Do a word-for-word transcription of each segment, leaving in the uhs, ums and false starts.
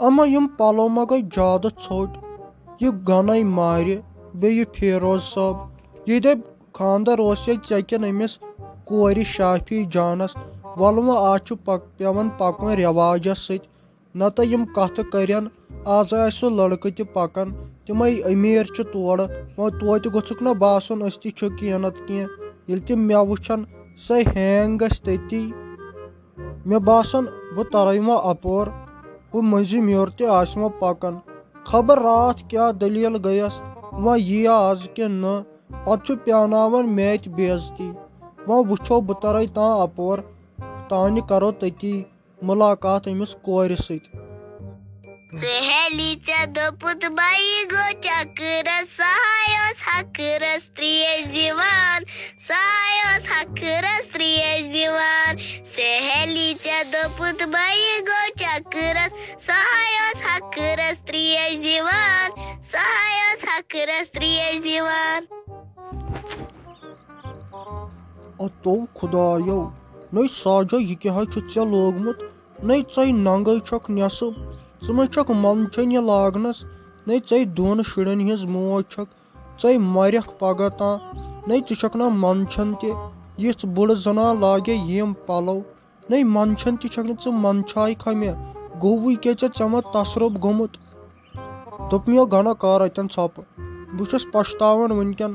اما یِم پلو ما گٔے زیادٕ ژھوٚٹۍ؟ یہِ گنے مارِ، بیٚیہِ یہِ فیروز صٲب۔ یہِ دپہِ، خانٛدر اوس ییٚتہِ ژےٚ کِنہٕ أمِس کورِ شافی جانس؟ وَلہٕ وۄنۍ، آز چھُ پک-، پٮ۪وان پکُن رٮ۪واجس سۭتۍ، نتہٕ یِم کتھٕ کرن۔ آز آسہِ سُہ لڑکہٕ تہِ پکان، تِمے أمیٖر چھِ تورٕ، وۄنۍ توتہِ گوٚژھُکھ نہ باسُن أسۍ تہِ چھِ کینٛہہ نتہٕ کینٛہہ۔ ییٚلہِ تِم مےٚ وٕچھن، سۄے ہینگ گژھِ تٔتی۔ مےٚ باسان، بہٕ ترے وۄنۍ اپور۔ ہُہ مٔنٛزِم یورٕ تہِ آسہِ وۄنۍ پکان۔ خبر راتھ کیٛاہ دٔلیٖل گٔیَس، وۄنۍ یِیا آز کِنہٕ نہٕ۔ پتہٕ چھُ پیاناوان مےٚ تہِ بے عزتی۔ وۄنۍ وٕچھو، بہٕ ترے تام اپور، تانہِ کرو تٔتی مُلاقات أمِس کورِ سۭتۍ۔ سہیلی ژےٚ دوٚپُتھ بَیہِ گوٚو چکرس، سۄ ہاے ٲس ہکرس تریش دِوان، سۄ ہاے ٲس ہکرس تریش دِوان۔ سہیلی ژےٚ دوٚپُتھ بَیہِ گوٚو چکرس، سۄ ہاے ٲس ہکرس تریش دِوان، سۄ ہاے ٲس ہکرس تریش دِوان۔ اتو خدایو، نٔے ساجا، یہِ کیٛاہ حظ چھُتھ ژےٚ لوگمُت؟ نٔے ژے ننگے چھکھ نٮ۪صٕب، ژٕ مہ چھکھ منٛدچھان یہِ لاگنس۔ نٔے ژے دۄن شُرٮ۪ن ہٕنٛز موج چھکھ، ژے مرکھ پگاہ تام۔ نٔے ژٕ چھکھ نا منٛدچھان تہِ، یِژھ بٕڑٕ زنان لاگے یِم پلو۔ نٔے منٛدچھان تہِ چھکھ نہٕ ژٕ، منٛدچھایکھا مےٚ؟ گوٚوُے کیٛاہ ژےٚ، ژےٚ ما تصرُف گوٚمُت؟ دوٚپمیو، گنہ کر اتٮ۪ن ژھۄپہٕ۔ بہٕ چھُس پشتاوان وٕنکٮ۪ن،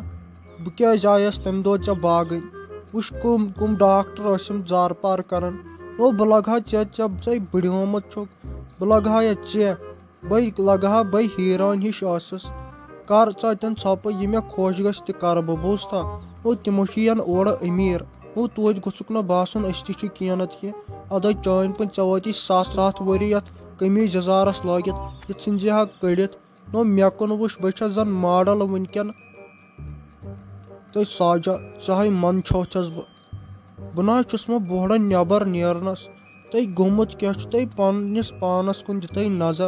بہٕ کیٛازِ آیس تمہِ دۄہ ژےٚ باگٕنۍ۔ وٕچھ، کٕم کٕم ڈاکٹر ٲسِم زارٕ پار کران۔ نو، بہٕ لگہٕ ہا ژےٚ، ژےٚ ژے بٕڑیومُت چھُکھ۔ بہٕ لگہٕ ہا یا ژےٚ، بے لگہٕ ہا بے حیران ہِش ٲسٕس۔ کر ژٕ اتٮ۪ن ژھۄپہٕ، یہِ مےٚ خۄش گژھِ تہِ کرٕ بہٕ، بوٗزتھا؟ نو، تِمو چھِ ین اورٕ أمیٖر۔ نو، توتہِ گوٚژھُکھ نہٕ باسُن أسۍ تہِ چھِ کینٛہہ نتہٕ کینٛہہ۔ ادے چٲنۍ پٲٹھۍ ژےٚ وٲتی ستھ، ستھ ؤری یتھ قمیٖض یزارس لٲگِتھ، یہِ ژھٕنزِ ہا کٔڑِتھ۔ نو، مےٚ کُن وٕچھ، بہٕ چھَس زَن ماڈل وٕنکٮ۪ن۔ تہٕ ساجا، ژٕ ہاے منٛدچھوتھس بہٕ۔ بہٕ نہ حظ چھُس وۄنۍ بوہڑن نٮ۪بر نیرنس۔ تہٕ گوٚمُت کیٛاہ چھُ تۄہہِ پننِس پانس کُن؟ دِتَے نظر۔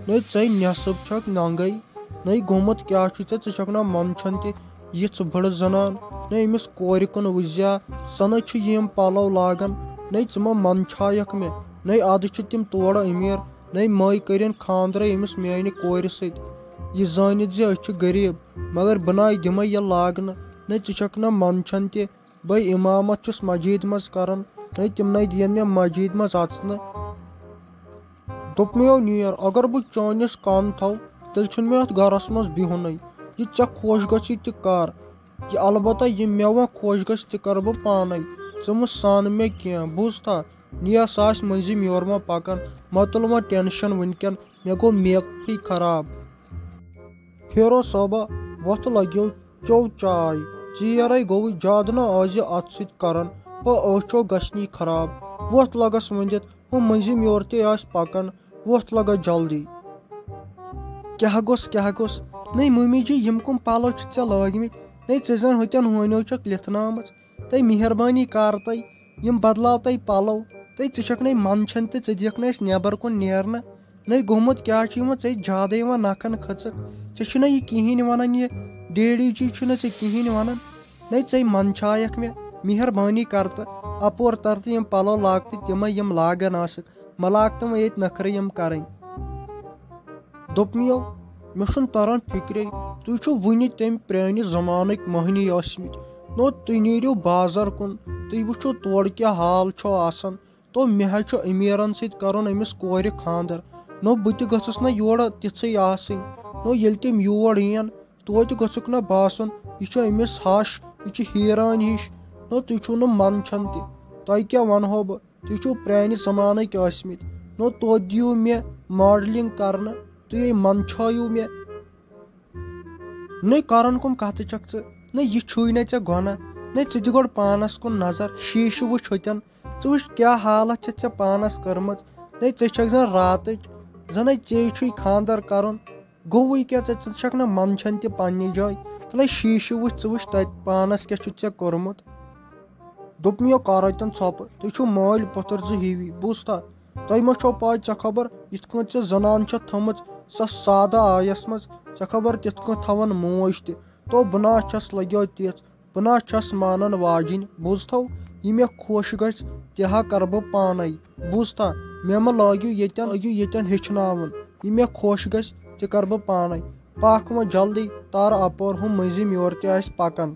نَے ژَے نٮ۪صٕب چھَکھ ننگے۔ نَے گوٚمُت کیٛاہ چھُ ژےٚ؟ ژٕ چھَکھ نا منٛدچھان تہِ یِژھ بٕڑٕ زنان؟ نَے أمِس کورِ کُن وٕچھزیا؟ سۄ نَے چھِ یِم پلو لاگان۔ نَے ژٕ ما منٛدچھایکھ مےٚ؟ نَے ادٕ چھِ تِم تورٕ أمیٖر۔ نَے مَے کٔرِن خانٛدرَے أمِس میٛانہِ کورِ سۭتۍ، یہِ زٲنِتھ زِ أسۍ چھِ غریٖب، مگر بہٕ نَے دِمَے یہِ لاگنہٕ۔ نَے ژٕ چھَکھ نہ منٛدچھان تہِ، بَے اِمامت چھُس مسجد منٛز کران، نَے تِم نَے دِیَن مےٚ مسجد منٛز اَژنہٕ۔ دوٚپمیو، نیر، اگر بہٕ چٲنِس کَن تھاو، تیٚلہِ چھُنہٕ مےٚ اَتھ گَرَس منٛز بِہُنٕے۔ یہِ ژےٚ خۄش گژھی تہِ کر، یہِ البتہ یہِ مےٚ وۄنۍ خۄش گژھِ تہِ کرٕ بہٕ پانَے۔ ژٕ مہٕ سان مےٚ کینٛہہ، بوٗزتھا؟ نیر سا آسہِ مٔنٛزِم یورٕ وۄنۍ پکان، مہ تُل وۄنۍ ٹینشن وٕنکٮ۪ن، مےٚ گوٚو میکپٕے خراب۔ فیروز صٲبہ، وۄتھ لگیو، چیو چاے، ژیرے گوٚوُے، زیادٕ نہ ٲسۍ زِ اتھ سۭتۍ کران، ہُہ ٲچھو گژھنی خراب۔ وۄتھ لگس ؤنِتھ، ہُہ مٔنٛزِم یورٕ تہِ آسہِ پکان، وۄتھ لگس جلدی۔ کیٛاہ گوٚژھ، کیٛاہ گوٚژھ؟ نٔے مٔمی جی، یِم کٕم پلو چھِ ژےٚ لٲگمٕتۍ؟ نٔے ژٕ زن ہُتٮ۪ن ہونیو چھکھ لِتھنٲومٕژ۔ تہٕ مہربٲنی کر تہٕ یِم بدلاو تہٕ پلو۔ تہٕ ژٕ چھکھ نے منٛدچھان تہٕ ژٕ دِکھ نہٕ اسہِ نٮ۪بر کُن نیرنہٕ۔ نے گوٚمُت کیٛاہ چھُ یِمن ژےٚ زیادے یِوان نکھن کھٔژٕکھ؟ ژےٚ چھُنہ یہِ کِہیٖنۍ ونان، یہِ ڈیڈی جی چھُنہ ژےٚ کِہیٖنۍ ونان۔ نے ژے منٛدچھایکھ مےٚ، مہربٲنی کر تہٕ اپور تر تہٕ یِم پلو لاگ تہٕ تِمے یِم لاگان ٲسٕکھ۔ مہ لاگ تہٕ وۄنۍ ییٚتہِ نخرٕ یِم کرٕنۍ۔ دوٚپمیو، مےٚ چھُنہٕ تران فِکرے، تُہۍ چھِو وُنہِ تَمہِ پرٛانہِ زمانٕکۍ مٔہنی ٲسمٕتۍ۔ نو، تُہۍ نیٖرِو بازر کُن، تُہۍ وٕچھِو تورٕ کیٛاہ حال چھُ آسان۔ تو مےٚ حظ چھُ أمیٖرن سۭتۍ کرُن أمِس کورِ خانٛدر۔ نو، بہٕ تہِ گٔژھٕس نہ یورٕ تِژھٕے آسٕنۍ۔ نو، ییٚلہِ تِم یور یِن، توتہِ گوٚژھُکھ نہ باسُن، یہِ چھُ أمِس ہش، یہِ چھِ حیران ہِش۔ نو، تُہۍ چھِو نہٕ منٛدچھان تہِ۔ تۄہہِ کیٛاہ ونہو بہٕ؟ تُہۍ چھِو پرٛانہِ زمانٕکۍ ٲسمٕتۍ۔ نو، توتہِ دِیِو مےٚ ماڈلِنٛگ کرنہٕ، تُہۍ ہے منٛدچھٲیِو مےٚ۔ نٔے کرن کُم کتھٕ چھکھ ژٕ؟ نٔے یہِ چھُے نہ ژےٚ گۄناہ۔ نٔے ژٕ دِ گۄڈٕ پانس کُن نظر، شیٖشہٕ وٕچھ ہوٚتٮ۪ن۔ ژٕ وٕچھ کیٛاہ حالت چھےٚ ژےٚ پانس کٔرمٕژ۔ نٔے ژےٚ چھکھ زن راتٕچ، زنے ژےٚ چھُے خانٛدر کرُن۔ گوٚوُے کیٛاہ ژےٚ، ژٕ چھکھ نہ منٛدچھان تہِ پننہِ جایہِ؟ تلے شیٖشہٕ وٕچھ، ژٕ وٕچھ تتہِ پانس کیٛاہ چھُتھ ژےٚ کوٚرمُت۔ دوٚپمَے، یو کر اتٮ۪ن ژھۄپہٕ، تُہۍ چھِو مٲلۍ پوٚتُر زٕ ہِوی، بوٗزتھا؟ تۄہہِ ما چھو پاے، ژےٚ خبر یِتھ کٔنۍ ژےٚ زنان چھےٚ تھٲمٕژ سۄ سادٕ آیس منٛز، ژےٚ خبر تِتھ کٔنۍ تھاون موج تہِ؟ تو بہٕ نا چھَس لگیو تِژھ، بہٕ نا چھَس مانن واجِنۍ، بوٗزتھو؟ یہِ مےٚ خۄش گژھِ، تہِ ہا کرٕ بہٕ پانے، بوٗزتھا؟ مےٚ مہ لٲگِو ییٚتٮ۪ن، لٲگِو ییٚتٮ۪ن ہیٚچھناوُن، یہِ مےٚ خۄش گژھِ، تہِ کَرٕ بہٕ پانَے۔ پَکھ وۄنۍ جلدی، تارٕ اَپور ہُم مٔنٛزِم یورٕ تہِ آسہِ پَکان۔